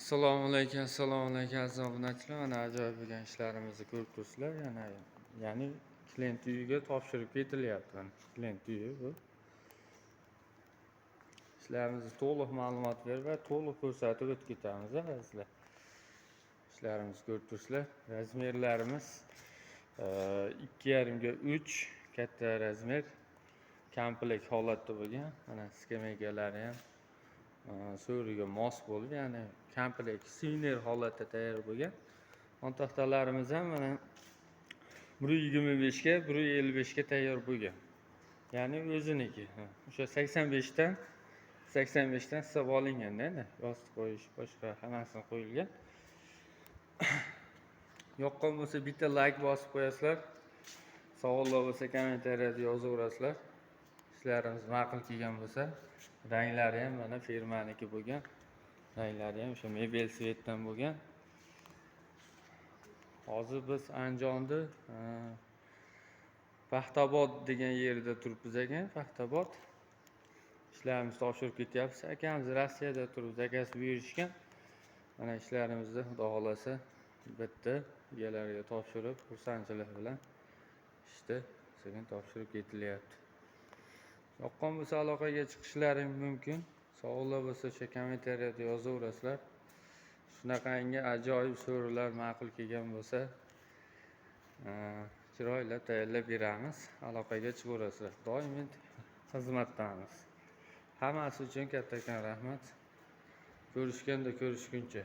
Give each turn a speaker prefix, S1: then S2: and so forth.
S1: Assalomu alaykum, assalomu alaykum, aziz obunachilar. Mana ajoyib bo'lgan ishlarimizni ko'rib turibsizlar. Yana, ya'ni klient uyiga topshirib ketilyapti. Mana klient uyi bu. Ishlarimizni to'liq ma'lumot berib va to'liq ko'rsatib o'tib ketamiz, azizlar. Ishlarimizni ko'rib turibsizlar. Размер larimiz 2,5 ga 3, katta размер, komplekt holatda bo'lgan. Mana skameykalari ham so'riga mos bo'lib, ya'ni komplekt сувенир holatda tayyor bo'lgan. Xontaxtalarimiz ham mana 125 ga 155 ga tayyor bo'lgan. Ya'ni o'ziniki. O'sha 85 dan hisob olinganda endi yostiq qo'yish, boshqa hammasini qo'yilgan. Yoqqan bo'lsa, bitta layk bosib qo'yasizlar. Savollar bo'lsa, kommentariyada yozaverasizlar. Ishlarimiz ma'qul kelgan bo'lsa, ranglari ham mana firmaniki bo'lgan. Ranglari ham o'sha mebel цвет dan bo'lgan. Hozir biz Andijonni Paxtaobod degan yerida turibmiz ekan, Paxtaobod. Ishlarimizni topshirib ketyapmiz. Akamiz Rossiyada turib заказ buyurishgan. Mana ishlarimizni, Xudo xohlasa, bitta egalariga topshirib, xursandchilik bilan ishni sekin topshirib ketilyapti. Yoqqan bo'lsa, aloqaga chiqishlaring mumkin. Savollar bo'lsa, o'sha kommentariyada yozaverasizlar. Shunaqangi ajoyib so'rilar ma'qul kelgan bo'lsa, chiroylab tayyorlab beramiz. Aloqaga chiqaverasizlar. Doimiy xizmatdamiz. Hammasi uchun kattakon rahmat. Ko'rishganda ko'rishguncha.